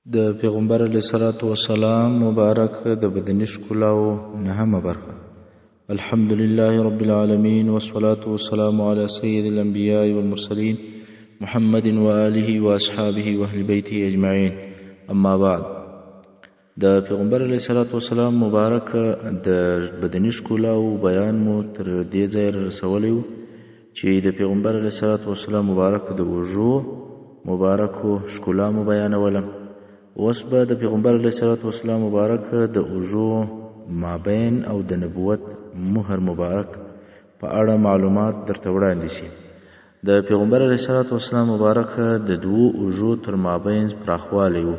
د پیغمبر علیه الصلاة والسلام مبارک د بدني ښکلاو نهمه برخه. الحمد لله رب العالمين، والصلاة والسلام على سيد الأنبياء والمرسلين محمد وآله وأصحابه وأهل بيته أجمعين، أما بعد. د پیغمبر علیه الصلاة والسلام مبارک د بدني ښکلاو بیان مو تر دې ځایه رسولی و چې د پیغمبر علیه الصلاة والسلام مبارک د اوږو مبارکو ښکلا مو بیانوله. اوس به د پیغمبر علیه الصلاة والسلام مبارک د اوږو مابین او د نبوت مهر مبارک په اړه معلومات درته وړاندې شي. د پیغمبر علیه الصلاة والسلام مبارک د دوو اوږو تر مابین پراخوالی و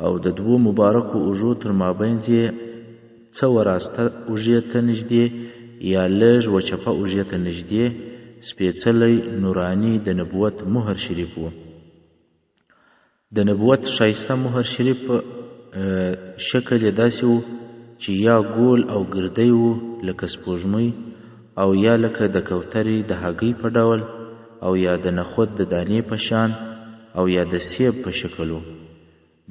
او د دوو مبارکو اوږو تر مابین یې څه وراسته اوږې ته نږدې یا لږ و چپه اوږې ته نږدې سپېڅلی نوراني د نبوت مهر شریف و. د نبوت ښایسته مهر شریف شکل یې داسې و چې یا ګول او ګردی و لکه سپوږمۍ، او یا لکه د کوترې د هګۍ په ډول، او یا د نخود د دانې په شان، او یا د سیب په شکل و.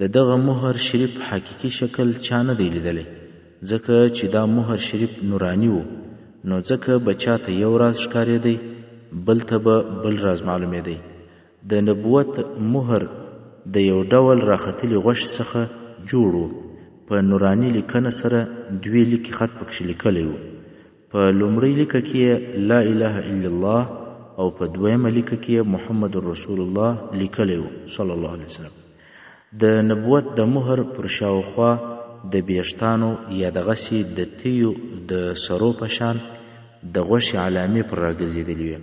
د دغه مهر شریف حقیقي شکل چا نه دی لیدلی، ځکه چې دا مهر شریف نوراني و، نو ځکه به چاته یو راز ښکارېدی، بل ته به بل راز معلومېدی. د نبوت مهر د یو ډول راختلي غوښې څخه جوړ و، په نوراني لیکنه سره دوې لیکې خط پکښې لیکلی و. په لومړۍ لیکه کې یې لا اله الا الله او په دویمه لیکه کې یې محمد رسول الله لیکلی و صلی الله علیه وسلم. د نبوت د مهر پر شاوخوا د بیښتانو یا دغسې د تیو د سرو په شان د غوښې علامې پر راګرځېدلې وې.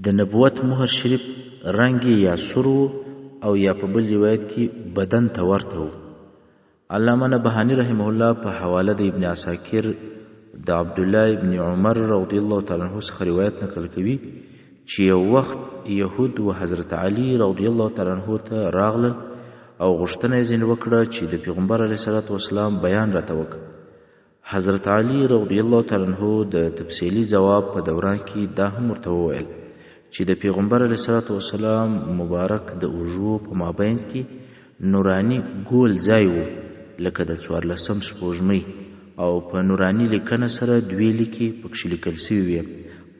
د نبوت مهر شریف رنګ یې یا سور و او یا په بل روایت کې بدن ته ورته و. علامه نبهاني رحمه الله په حواله د ابن عساکر د عبدالله ابن عمر رضی الله تعالی عنه څخه روایت نقل کوي چې یو وخت یهود و حضرت علی رضی الله تعالی عنه ته راغلل او غوښتنه یې ځینې وکړه چې د پیغمبر علیه الصلاة والسلام بیان راته وکړه. حضرت علی رضی الله تعالی عنه د تفصیلي ځواب په دوران کې دا هم ورته وویل چې د پیغمبر علیه الصلاة والسلام مبارک د اوږو په مابین کې نوراني ګول ځای و لکه د 14 سپوږمۍ، او په نوراني لیکنه سره دوې لیکې پکښې لیکل سوي وې.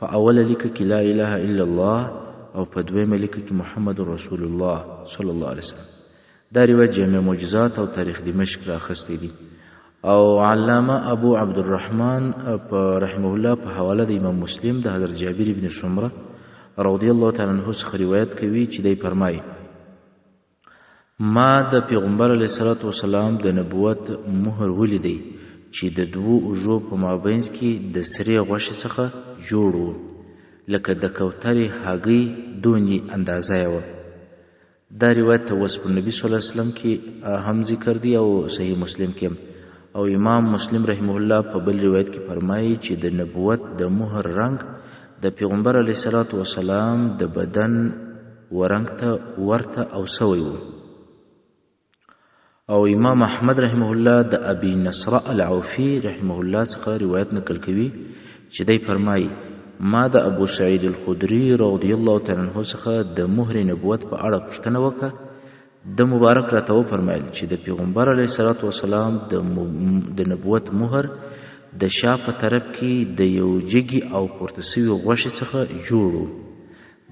په اوله لیکه کې لا اله الا الله او په دویمه لیکه کې محمد رسول الله صلی الله علیه وسلم. دا روایت جامع معجزات او تاریخ دمشق را اخیستی دی. او علامه ابو عبدالرحمن په رحمه الله په حواله د امام مسلم د حضرت جابر ابن سمره رضی الله تعالی عنه څخه روایت کوي چې دی فرمایي: ما د پیغمبر علیه الصلاة والسلام د نبوت مهر ولیدی چې د دوو اوږو په مابینځ کې د سرې غوښې څخه جوړ و، لکه د کوترې هګۍ دونې اندازه یې وه. دا روایت ته وصف النبي صلی الله علیه وسلم کې هم ذکر دی او صحیح مسلم کې. او امام مسلم رحمه الله په بل روایت کې فرمایي چې د نبوت د مهر رنګ د پیغمبر علیه الصلاة والسلام د بدن و رنګ ته ورته او سوی و. او امام احمد رحمه الله د ابي نصره العوفي رحمه الله څخه روایت نقل کوي چې دی فرمایي: ما د ابو سعید الخدري رضی الله تعالی عنه څخه د مهر نبوت په اړه پوښتنه وکړه. د مبارک راته وفرمایل چې د پیغمبر علیه الصلاة والسلام د نبوت مهر د شا په طرف کې د یو جګي او پورته سوي غوښې څخه جوړ و.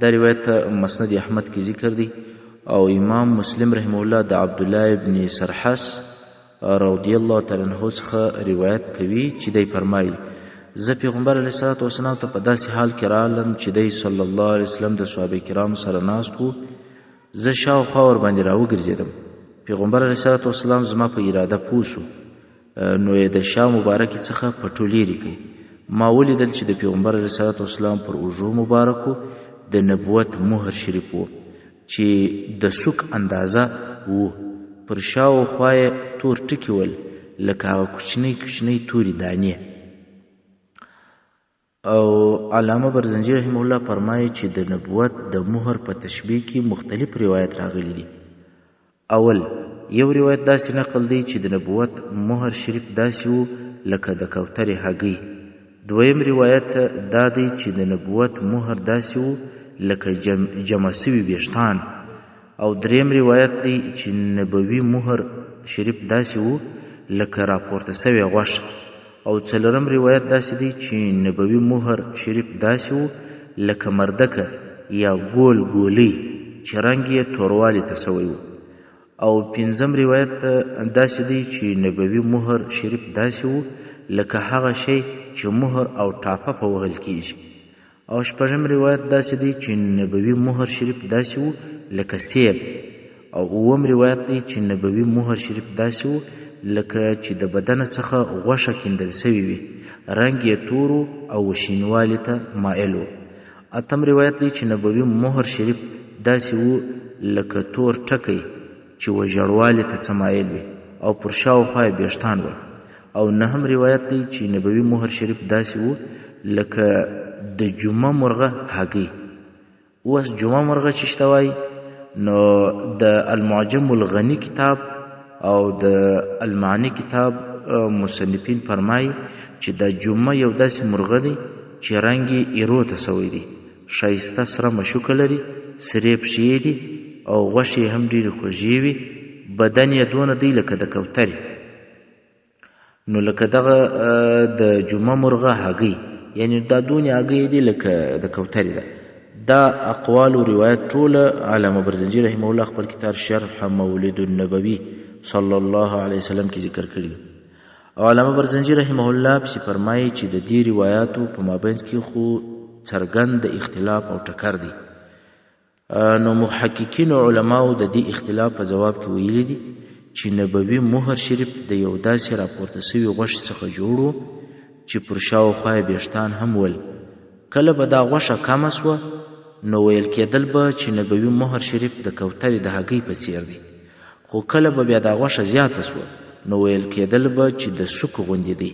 دا روایت مسند احمد کې ذکر دی. او امام مسلم رحمه الله د عبدالله ابن سرحس رضی الله تعالی عنه څخه روایت کوي چې دی فرمایي: زه پیغمبر علیه الصلاة والسلام ته په داسې حال کې راغلم چې دی صلی الله علیه وسلم د صحابه کرامو سره ناست و. زه شاوخوا ورباندې راوګرځېدم. پیغمبر علیه الصلاة والسلام زما په اراده پوه سو، نو یې د شا مبارکې څخه پټو لیرې کړ. ما ولیدل چې د پیغمبر علیه الصلاة والسلام پر اوږو مبارکو د نبوت مهر شریف و چې د سوک اندازه و، پر شاوخوا یې تور ټکي ول لکه هغه کوچنۍ کوچنۍ تورې دانې. او علامه برزنجي رحمه الله فرمایي چې د نبوت د مهر په تشبیه کې مختلف روایت راغلي دي. اول یو روایت داسې نقل دی چې د نبوت مهر شریف داسې و لکه د کوترې هګۍ. دویم روایت دا دی چې د نبوت مهر داسې و لکه جمع سوي ویښتان. او دریم روایت دی چې نبوي مهر شریف داسې وو لکه راپورته سوې غوښه. او څلورم روایت داسې دی چې نبوي مهر شریف داسې وو لکه مردکه یا ګول ګولۍ چې رنګ یې توروالي ته سوی وو. او پنځم روایت داسې دی چې نبوي مهر شریف داسې وو لکه هغه شی چې مهر او ټاپه په وهل کیږي. او شپږم روایت داسې دی چې نبوي مهر شریف داسې وو لکه سیب. او اووم روایت دی چې نبوي مهر شریف داسې وو لکه چې د بدن څخه غوښه کیندل سوې وي، رنګ یې تور او شینوالي ته مایل وو. اتم روایت دی چې نبوي مهر شریف داسې وو لکه تور ټکی چې وژړوالي ته څه مایل وي او پر شاوخوا یې ویښتان ول. او نهم روایت دی چې نبوي مهر شریف داسې وو لکه د جمعه مرغه هګۍ. اوس جمعه مرغه چې شته وایي نو د المعجم الغني کتاب او د المعاني کتاب مصنفین فرمایي چې د جمعه یو داسې مرغه دی چې رنګ یې ایرو ته سوی دی، ښایسته سره مشوکه لري، سرې پښې دي او غوښې یې هم ډېرې خوږې وي، بدن یې دونه دی لکه د کوترې. نو لکه دغه د جمعه مرغه هګۍ، یعنی دا دونې هګۍ دي لکه د کوترې ده. دا اقوال او روایت ټوله علامه برزنجي رحمه الله خپل کتاب شرح مولد النبوي صلی الله علیه وسلم کې ذکر کړي. او علامه برزنجي رحمه الله پسې فرمایي چې د دې روایاتو په مابینځ کې خو څرګند اختلاف او ټکر دی. نو محققین علماو د دې اختلاف په ځواب کې ویلي دي چې نبوي مهر شریف د یو داسې راپورته سوي غوښې څخه جوړ و چې پر شاوخوا یې ویښتان هم ول. کله به دا غوښه کمه سوه نو ویل کېدل به چې نبوي مهر شریف د کوترې د هګۍ په څیر دی، خو کله به بیا دا غوښه زیاته سوه نو ویل کېدل به چې د سوک غوندې دی،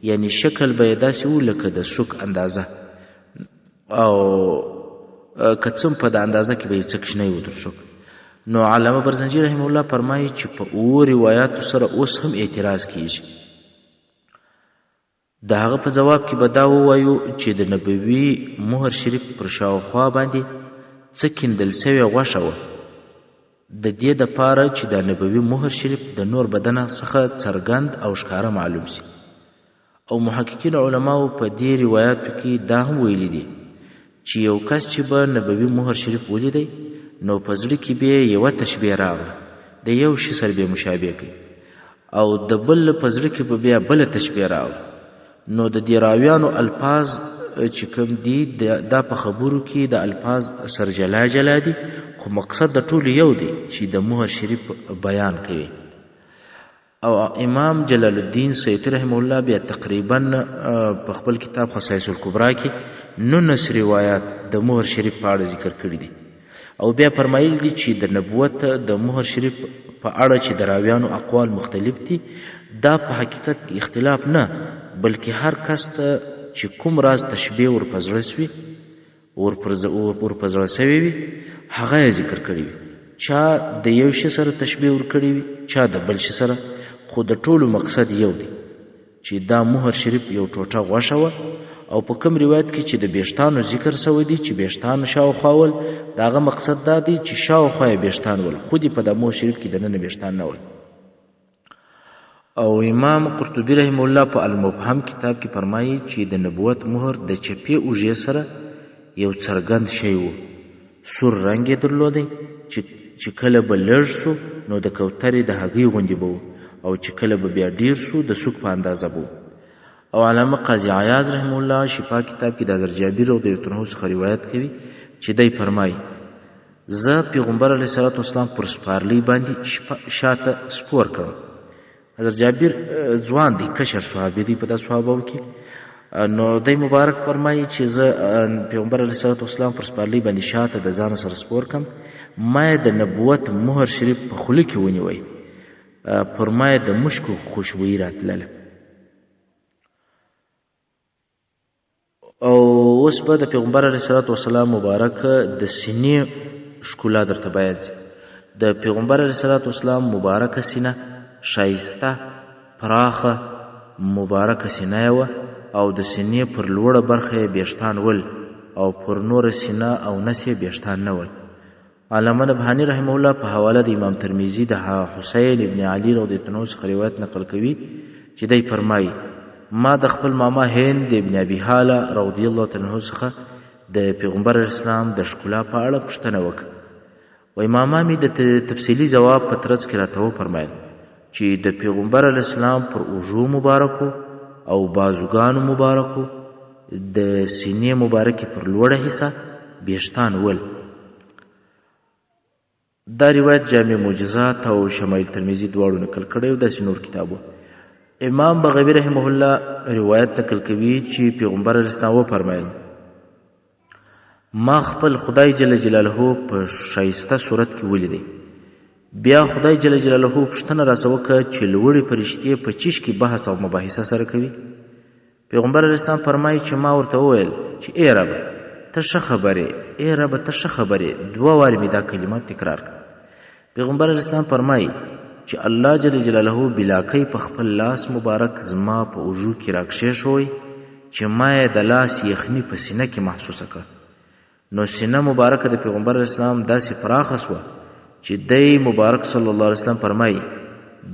یعنی شکل به یې داسې و لکه د سوک اندازه، او که څه په د اندازه کې به یو څه کوچنی و تر سوک. نو علامه برزنجي رحمه الله فرمایي چې په اوو روایاتو سره اوس هم اعتراض کیږي. د هغه په ځواب کې به دا ووایو چې د نبوي مهر شریف پر شاوخوا باندې څه کیندل سوې غوښه وه، د دې دپاره چې د نبوي مهر شریف د نور بدن څخه څرګند او ښکاره معلوم سي. او محققین علماو په دې روایاتو کې دا هم ویلي دي چې یو کس چې به نبوي مهر شریف ولیدی نو په زړه کې به یې یوه تشبیه راغله، د یو شي سره به یې مشابه کوي، او د بل په زړه کې به بیا بله تشبیه راغله. نو د دې راویانو الفاظ چې کوم دي دا په خبرو کې د الفاظ سره جلا جلا دي، خو مقصد د ټولو یو دی چې د مهر شریف بیان کوي. او امام جلال الدین سیوطي رحمه الله بیا تقریبا په خپل کتاب خصائص الکبرا کې 19 روایات د مهر شریف په اړه ذکر کړي دي. او بیا فرمایل دي چې د نبوت د مهر شریف په اړه چې د راویانو اقوال مختلف دي، دا په حقیقت کې اختلاف نه، بلکې هر کس ته چې کوم راز تشبیه ور په زړه سوي، ور په زړه سوی وي، هغه یې ذکر کړی وي. چا د یو شي سره تشبیه ورکړې وي، چا د بل شي سره، خو د ټولو مقصد یو دی چې دا مهر شریف یو ټوټه غوښه وه. او په کوم روایت کې چې د بیښتانو ذکر سوی دی چې بیښتان شاوخوا ول، د هغه مقصد دا دی چې شاوخوا یې بیښتان ول، خو دې په دا مهر شریف کې دننه بیښتان نه ول. او امام قرطبي رحمه الله په المبهم کتاب کې فرمایي چې د نبوت مهر د چپې اوږې سره یو څرګند شی و، سور رنګ یې درلودی چې کله به لږ سو نو د کوترې د هګۍ غوندې به و، او چې کله به بیا ډیر سو د سوک په اندازه به و. او علامه قاضي عیاض رحمه الله شفا کتاب کې د حضرت جابر رضی الله عنه څخه روایت کوي چې دی فرمایي زه پیغمبر علیه الصلاة والسلام پر سپارلۍ باندې شاته سپور کړم. حضرت جابر ځوان دی، کشر صحابي دی په دا صحابو کې. نو دی مبارک فرمایي چې زه پیغمبر علیه الصلاة والسلام پر سپارلۍ باندې شاته د ځانه سره سپور کړم، ما یې د نبوت مهر شریف په خوله کې ونیوی، پر ما یې د مشکو خوشبویي راتلله. او اوس به د پیغمبر علیه الصلاة والسلام مبارک د سینې ښکلا درته بیان سي. د پیغمبر علیه الصلاة والسلام مبارکه سینه ښایسته پراخه مبارکه سینه یې وه، او د سینې پر لوړه برخه یې ویښتان ول، او پر نوره سینه او نس یې ویښتان نه ول. علامه نبهاني رحمه الله په حواله د امام ترمذي د حسین ابن علي رضی الله عنه څخه روایت نقل کوي چې دی فرمایي: ما د خپل ماما هند ابن ابي هاله رضی الله عنه څخه د پیغمبر اسلام د ښکلا په اړه پوښتنه وکړه. وایي ماما مې د تفصیلي ځواب په ترڅ کې راته وفرمایل چې د پیغمبر علیه السلام پر اوږو مبارکو او بازوګانو مبارکو د سینې مبارکې پر لوړه حصه ویښتان ول. دا روایت جامع معجزات او شمایل ترمذي دواړو نقل کړی او داسې نور کتابو. امام بغوي رحمه الله روایت نقل کوي چې پیغمبر علیه السلام وفرمایل: ما خپل خدای جل جلاله په ښایسته صورت کې ولیدی. بیا خدای جل جلاله پوښتنه راڅخه وکړه چې لوړې فرشتې په چیش کې بحث او مباحثه سره کوي؟ پیغمبر علیه السلام فرمایي چې ما ورته وویل چې ای ربه ته ښه خبر یې، ای ربه ته ښه خبر یې. دوه وارې مې دا کلمه تکرار کړه. پیغمبر علیه السلام فرمایي چې الله جل جلاله بلاکۍ په خپل لاس مبارک زما په اوږو کې راکښېښوی چې ما یې د لاس یخني په سینه کې محسوسه کړه. نو سینه مبارکه د پیغمبر علیه السلام داسې پراخه سوه چې دی مبارک صلی الله علیه وسلم فرمایي: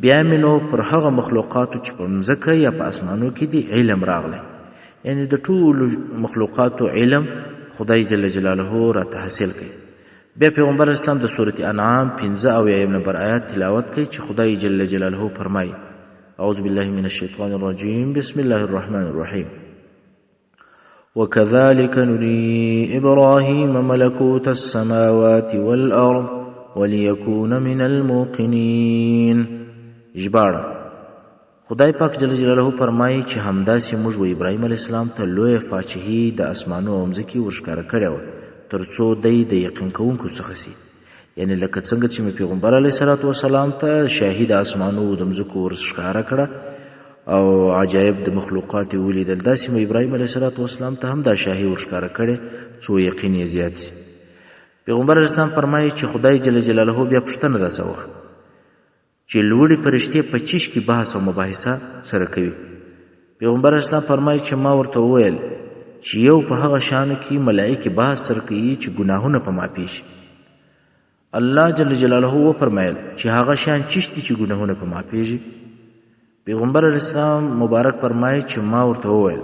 بیا مې نو پر هغه مخلوقاتو چې په مځکه یا په اسمانو کې دي علم راغلی، یعنې د ټولو مخلوقاتو علم خدای جل جلاله راته حاصل کړي. بیا پیغمبر اسلام د سورة انعام 75 نمبر آیات تلاوت کوي چې خدای جل جلاله فرمایي: اعوذ بالله من الشیطان الرجیم، بسم الله الرحمن الرحیم. وكذلك نري ابراهيم ملكوت السماوات والارض وليكون من الموقنين. ژباړه: خدای پاک جل جلاله فرمایي چې همداسې موږ و ابراهیم علیه السلام ته لویه فاچهي د اسمانو او مځکې ورښکاره کړې وه تر څو دی د یقین کوونکو څخه سي. یعنې لکه څنګه چې مې پیغمبر علیه الصلاة والسلام ته شاهي د اسمانو او د مځکو ورښکاره کړه او عجایب د مخلوقات یې ولیدل، داسې مې ابراهیم علیه الصلاة والسلام ته هم دا شاهي ورښکاره کړې څو یقین یې زیات سي. پیغمبر علیه السلام فرمایي چې خدای جل جلاله بیا پوښتنه راڅخه وکړه چې لوړې فرشتې په چیش کې بحث او مباحثه سره کوي. پیغمبر علیه السلام فرمایي چې ما ورته وویل چې یو په هغه شانو کې ملایکې بحث سره کوي چې ګناهونه په معافي شي. الله جل جلاله وفرمایل چې هغه شان چیش دي چې ګناهونه په معافیږي؟ پیغمبر علیه السلام مبارک فرمایي چې ما ورته وویل: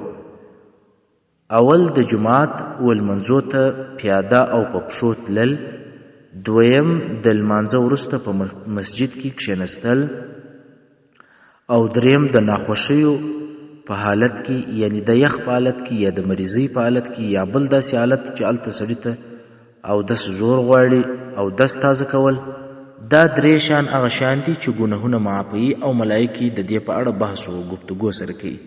اول د جومات و لمانځو ته پیاده او په پښو تلل، دویم د لمانځه وروسته په مسجد کې کښېنستل، او دریم د ناخوښیو په حالت کې، یعنې د یخ په حالت کې یا د مریضۍ په حالت کې یا بل داسې حالت چې هلته سړي ته اودس زور غواړي اودس تازه کول. دا درې شیان هغه شیان دي چې ګناهونه معافوي او ملایکې د دې په اړه بحث او ګفتګو سره کوي.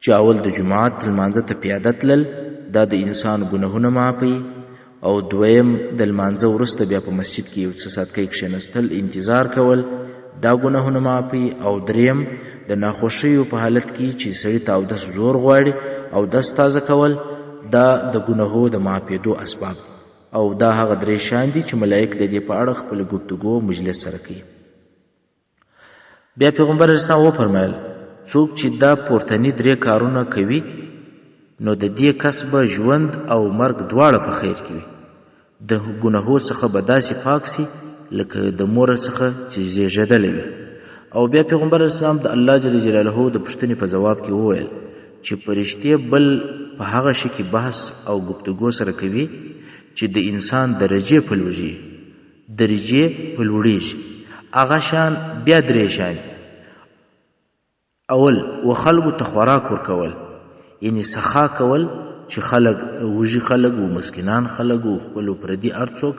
چې اول د جومات لمانځه ته پیاده تلل دا د انسان ګناهونه معافوي، او دویم د لمانځه وروسته بیا په مسجد کې یو څه ساعتکۍ کښېنستل انتظار کول دا ګناهونه معافوي، او دریم د ناخوښیو په حالت کې چې سړي ته اودس زور غواړي اودس تازه کول دا د ګناهو د معافېدو اسباب دي. او دا هغه درې شیان دي چې ملایک د دې په اړه خپله ګفتګو مجلس سره کوي. بیا پیغمبر اسلام وفرمایل: څوک چې دا پورتني درې کارونه کوي نو د دې کس به ژوند او مرګ دواړه په خیر کې وي، د ګناهو څخه به داسې پاک سي لکه د مور څخه چې زیږېدلی وي. او بیا پیغمبر اسلام د الله جل جلاله د پوښتنې په ځواب کې وویل چې فرشتې بل په هغه شي کې بحث او ګفتګو سره کوي چې د انسان درجې په لوړېږي، درجې په لوړېږي. هغه شیان بیا درې شیان دي. اول و خلکو ته خوراک ورکول، یعنې سخا کول چې خلک وږي خلک و مسکینان خلک و خپل پردي هر څوک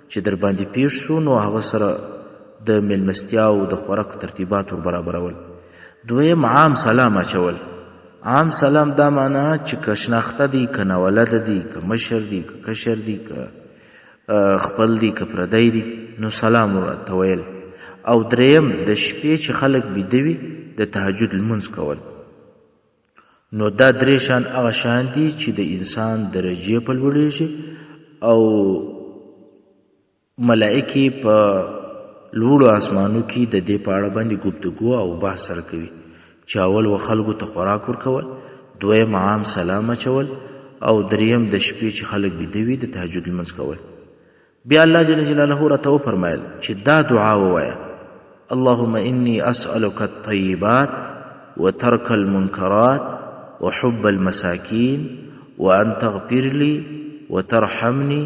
چې در باندې پېښ سو نو هغه سره د میلمستیا او د خوراک ترتیبات ور برابرول. دویم عام سلام اچول. عام سلام دا معنا چې که شناخته دی، که ناولده دی، که مشر دی، که کشر دی، که خپل دی، که پردی دی، نو سلام ورته ویل. او دریم د شپې چې خلک بیده وي د تهجد لمونځ کول. نو دا درې شیان هغه شیان دي چې د انسان درجې په لوړېږي او ملایکې په لوړو اسمانو کې د دې په اړه باندې ګفتګو او بحث سره کوي چې اول و خلکو ته خوراک ورکول، دویم عام سلام اچول، او دریم د شپې چې خلک بیده وي د تهجد لمونځ کول. بیا الله جل جلاله راته وفرمایل چې دا دعا ووایه: اللهم إني أسألك الطيبات وترك المنكرات وحب المساكين وأن تغفر لي وترحمني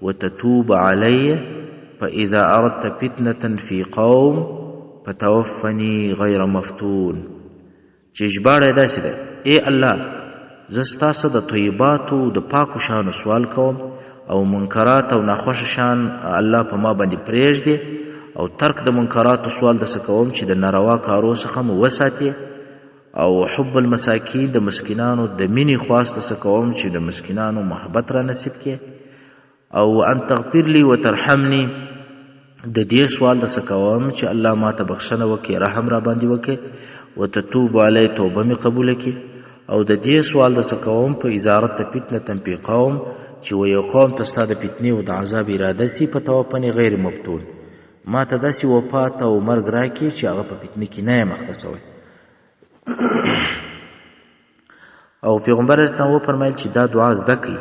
وتتوب علي، فإذا أردت فتنة في قوم فتوفني غير مفتون. چې ژباړه یې داسې ده: ای الله، زه ستا څخه د طیباتو د پاکو شیانو سوال کوم او منکرات او ناخوښه شیان الله په ما باندې پرېږدې، او ترک د منکراتو سوال درڅخه کوم چې د ناروا کارو څخه مو وساتې، او حب المساکین د مسکینانو د مینې خواست درڅخه کوم چې د مسکینانو محبت را نصیب کړې، او ان تغفر لي وترحمني د دې سوال درڅخه کوم چې الله ما ته بخښنه وکړي، رحم را باندې وکړي، وتتوب علی توبه مې قبوله کړي، او د دې سوال درڅخه کوم په ازارت د فتنة فی قوم چې و یو قوم ته ستا د فتنې او د عذاب اراده سي په توفنې غیر مفتون، ما ته داسې وفات او مرګ راکړي چې هغه په فتنه کې نه یم اخته سوی. او پیغمبر اسلام وفرمایل چې دا دعا زده کړئ،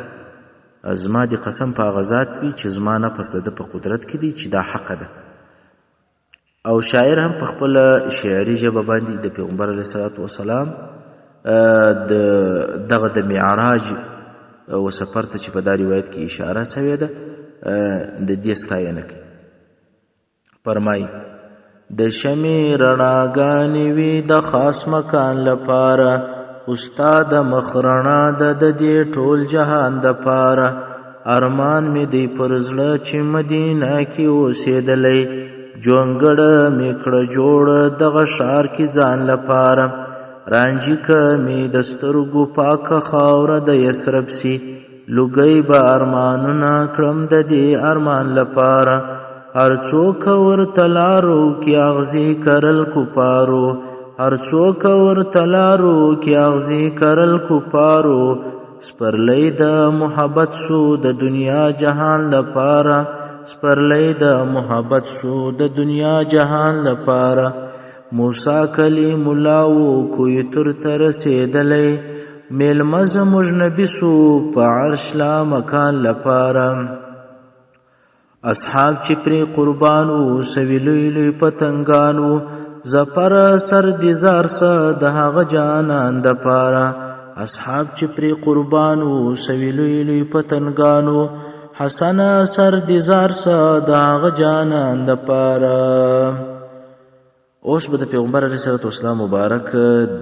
زما دې قسم په هغه ذات وي چې زما نفس د ده په قدرت کې دی چې دا حقه ده. او شاعر هم په خپله شعري ژبه باندې د پیغمبر علیه الصلاة والسلام د دغه د معراج او سفر ته چې په دا روایت کې اشاره سوې ده د دې ستاینه کوي. فرمایي: د شمې رڼاګانې وي د خاص مکان لپاره، خو ستا د مخ رڼا ده د دې ټول جهان دپاره. ارمان مې دی پر زړه چې مدینه کې اوسېدلی، جونګړه مې کړه جوړه دغه ښار کې ځان لپاره. رانجیکه مې د سترګو پاکه خاوره د یثرب سي، لوګی به ارمانونه کړم د دې ارمان لپاره. هر څوک ورته لارو کې اغزي کرل کفارو، هر څوک ورته لارو کې اغزي کرل کفارو. سپرلی د محبت سو د دنیا جهان لپاره، سپرلی د محبت سو د دنیا جهان لپاره. موسی کلیم الله و کوی تر ته رسېدلی، میلمه زموږ نبي سو په عرش لا مکان لپاره. اصحاب چې پرې قربان وو سوي لوی لوی پتنګان وو، ظفر سر دې زار سه د هغه جانان دپاره. اصحاب چې پرې قربان وو سوي لوی لوی پتنګان وو، حسن سر دې زار سه د هغه جانان دپاره. اوس به د پیغمبر علیه الصلاة والسلام مبارک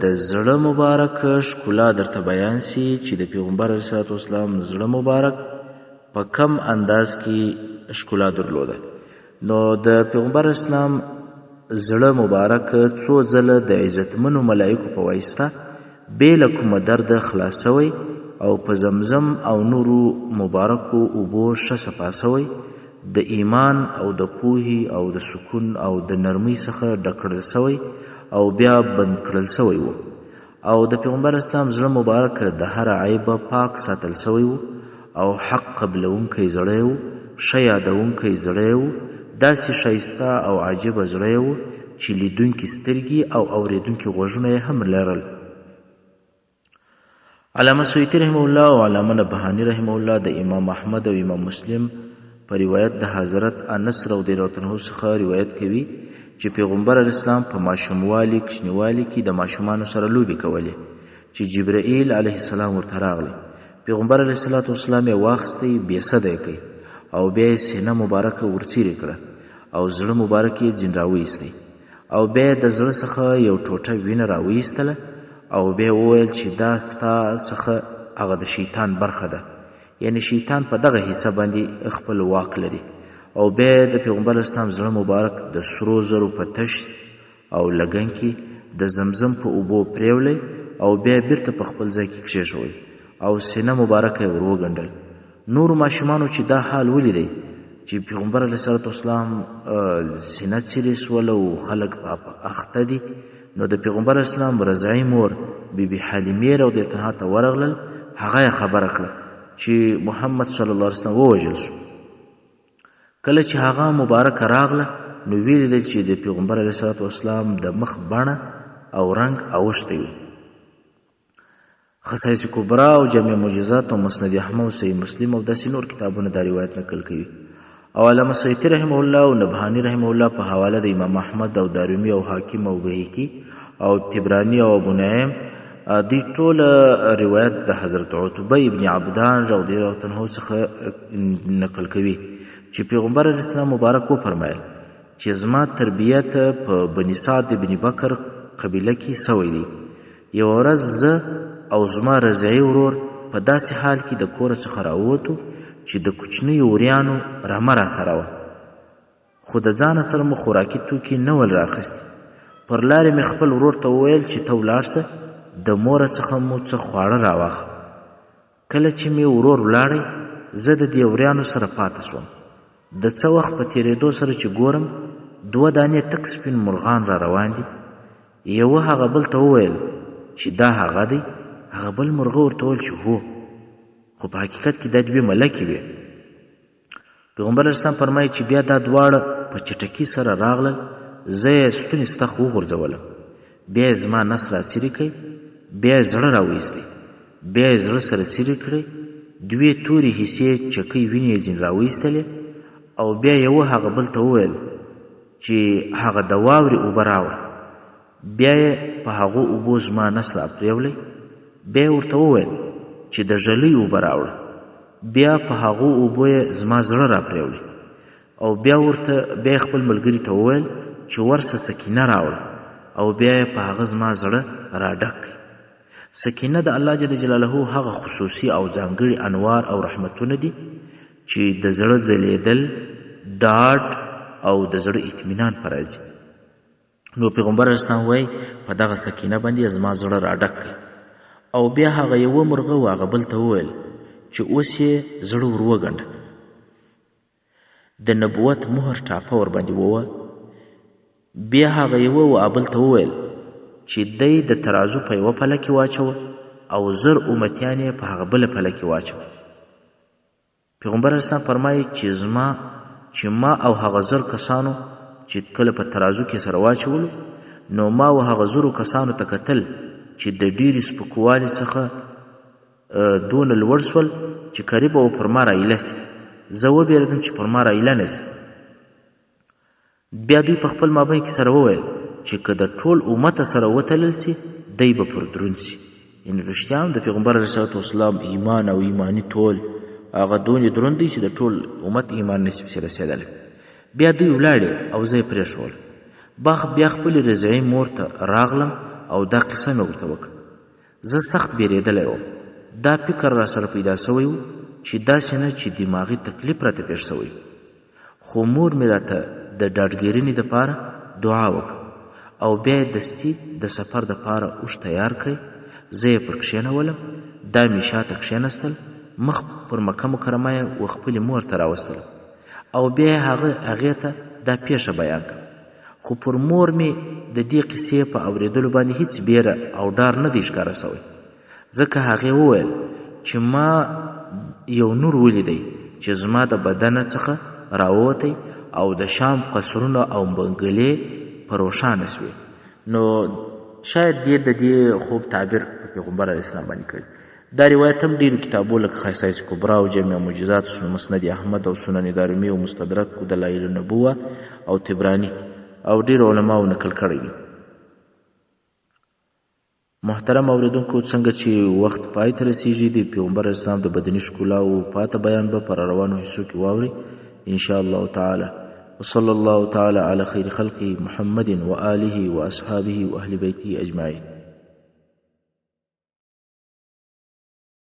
د زړه مبارک ښکلا درته بیان سي چې د پیغمبر علیه الصلاة والسلام زړه مبارک په کم انداز کې ښکلا درلوده. نو د پیغمبر اسلام زړه مبارک څو ځله د عزتمنو ملایکو په واسطه بې له کومه درده خلاص سوی او په زمزم او نورو مبارکو اوبو ښه صفا سوی، د ایمان او د پوهې او د سکون او د نرمۍ څخه ډک کړل سوی او بیا بند کړل سوی و. او د پیغمبر اسلام زړه مبارک د هر عیبه پاک ساتل سوی و او حق قبلوونکی زړه یې و، ښه یادوونکی زړه یې و، داسې ښایسته او عجیبه زړه یې و چې لیدونکي سترګې او اورېدونکي غوږونه یې هم لرل. علامه سیوطي رحمه الله او علامه نبهاني رحمه الله د امام احمد او امام مسلم په روایت د حضرت انس رضی الله عنه څخه روایت کوي چې پیغمبر علیه السلام په ماشوموالي کوچنیوالي کې د ماشومانو سره لوبې کولې چې جبرائیل علیه السلام ورته راغلی. پیغمبر علیه الصلاة والسلام یې واخیستی، بې سده یې کړی او بیا یې سینه مبارکه ورڅیرې کړه او زړه مبارک یې ځین راوایستی او بیا یې د زړه څخه یو ټوټه وینه راوایستله او بیا یې وویل چې دا ستا څخه هغه د شیطان برخه ده، یعنی شیطان په دغه حصه باندې خپل واک لري. او بیا د پیغمبر اسلام زړه مبارک د سرو زرو په تشت او لګن کې د زمزم په اوبو پرېولی او بیا بیرته په خپل ځای کې کښېښوی او سینه مبارکه یې ور وګنډل. نورو ماشومانو چې دا حال ولیدی چې پیغمبر علیه الصلاة والسلام سینه څیرې سوله او خلک په اخته دي، نو د پیغمبر اسلام رضعي مور بی بی حلیمې رضی الله عنها ته ورغلل، هغه یې خبره کړه چې محمد صلی الله علیه وسلم ووژل سو. کله چې هغه مبارکه راغله نو ویې لیدل چې د پیغمبر علیه الصلاة والسلام د مخ بڼه او رنګ اوښتی و. خصائص کبرا او جامع معجزات او مسند احمد او صحیح مسلم او داسې نور کتابونه دا روایت نقل کوي. او علامه سیوطي رحمه الله او نبهاني رحمه الله په حواله د امام احمد او دارمي او حاکم او بهقي او طبراني او ابو نعیم دوی ټول روایت د حضرت عتبه ابن عبدان رضی الله عنه څخه نقل کوي چې پیغمبر علیه السلام مبارک وفرمایل چې زما تربیت په بني سعد ابن بکر قبیله کې سوی دی. یوه ورځ زه او زما رضعي ورور په داسې حال کې د کوره څخه راووتو چې د کوچنیو وریانو رمه راسره وه، خو د ځانه سره مو خوراکي توکي نه ول رااخیستي. پر لارې مې خپل ورور ته وویل چې ته ولاړ سه د موره څخه مو څه خواړه راواخله. کله چې مې ورور ولاړی، زه د دې وریانو سره پاته سوم. د څه وخت په تېرېدو سره چې ګورم، دوه دانې تک سپین مرغان را روان دي. یوه هغه بل ته وویل چې دا هغه دی، هغه بل مرغه ورته وویل چې هو، خو په حقیقت کې دا دوې ملکې وې. پیغمبر علیه السلام فرمایي چې بیا دا دواړه په چټکي سره راغلل، زه یې ستوني ستخ وغورځولم، بیا یې زما نس را څیرې کړی، بیا یې زړه راوایستی، بیا یې زړه سره څیرې کړی، دوې تورې حصې چکۍ وینې یې ځینې راوایستلې او بیا یوه هغه بل ته وویل چې هغه د واورې اوبه راوړه، بیا یې په هغو اوبو زما نس راپرېولی، بیا یې ورته وویل چې د ږلۍ اوبه راوړه، بیا په هغو اوبو یې زما زړه راپرېولی او بیا ورته بیا یې خپل ملګري ته وویل چې ورسه سکینه راوړه او بیا یې په هغه زما زړه راډک کړ. سکینه د الله جل جلاله هغه خصوصي او ځانګړي انوار او رحمتونه دي چې د زړه ځلېدل، ډاډ او د زړه اطمینان پر راځي. نو پیغمبر اسلام وایي په دغه سکینه باندې زما زړه راډک کړ. او بیا هغه یوه مرغه و هغه بل ته وویل چې اوس یې زړه ور وګنډه، د نبوت مهر ټاپه ور باندې ووه. بیا هغه یوه و بل ته وویل چې دی د ترازو په یوه پله کې واچوه او 1000 امتیان یې په هغه بله پله کې واچوه. پیغمبر اسلام فرمایي چې زما چې ما او هغه 1000 کسانو چې کله په ترازو کې سره واچولو، نو ما او هغه 1000 کسانو ته کتل چې د ډېرې سپکوالي څخه دونه لوړ سول چې قریبه و پر ما رایله سي. زه وبېرېدم چې پر ما رایله نه سي. بیا دوی په خپل مابین کې سره وویل چې که د ټول امته سره وتلل سي، دی به پر دروند سي. یعنې رښتیا هم د پیغمبر علیه الصلاة والسلام ایمان او ایماني تول هغه دونې دروند دی چې د ټول امت ایمان نشي پسې رسېدلی. بیا دوی ولاړې او زه یې پرېښولم. بیا خپلې رضعي مور ته راغلم او دا قصه مې ورته وکړه. زه سخت بیرېدلی وم. دا فکر را سره پیدا سوی و چې داسې نه چې دماغي تکلیف راته پېښ سوی، خو مور مې راته د ډاډګیرنې دپاره دعا وکړه او بیا یې دستي د سفر دپاره اوښ تیار کړی. زه یې پر کښېنولم، دا مې شاته کښېنستل، مخ پر مکه مکرمه یې و خپلې مور ته راوستلم او بیا یې هغې ته دا پېښه بیان کړه. خو پر مور مې د دې قصې په اورېدلو باندې هیڅ بیره او ډار نه دی ښکاره سوی، ځکه هغې وویل چې ما یو نور ولیدی چې زما د بدنه څخه راووتی او د شام قصرونه او بنګلې په روښانه سوې. نو شاید دې د دې خوب تعبیر په پیغمبر علیه السلام باندې کړی. دا روایت هم ډېرو کتابو لکه خصائص کبرا او جامع معجزات، مسند احمد او سنن دارمي او مستدرک او دلایل النبوة او طبراني او ډېرو علماو نقل کړی دی. محترم اوریدونکو، څنګه چې وخت پای ته رسیږي، د پیغمبر اسلام د بدني ښکلا او پاته بیان به پر روانو حصو کې واوري ان شاء الله تعالی. وصلى الله تعالى على خير خلقه محمد وآله وأصحابه وأهل بيته أجمعين.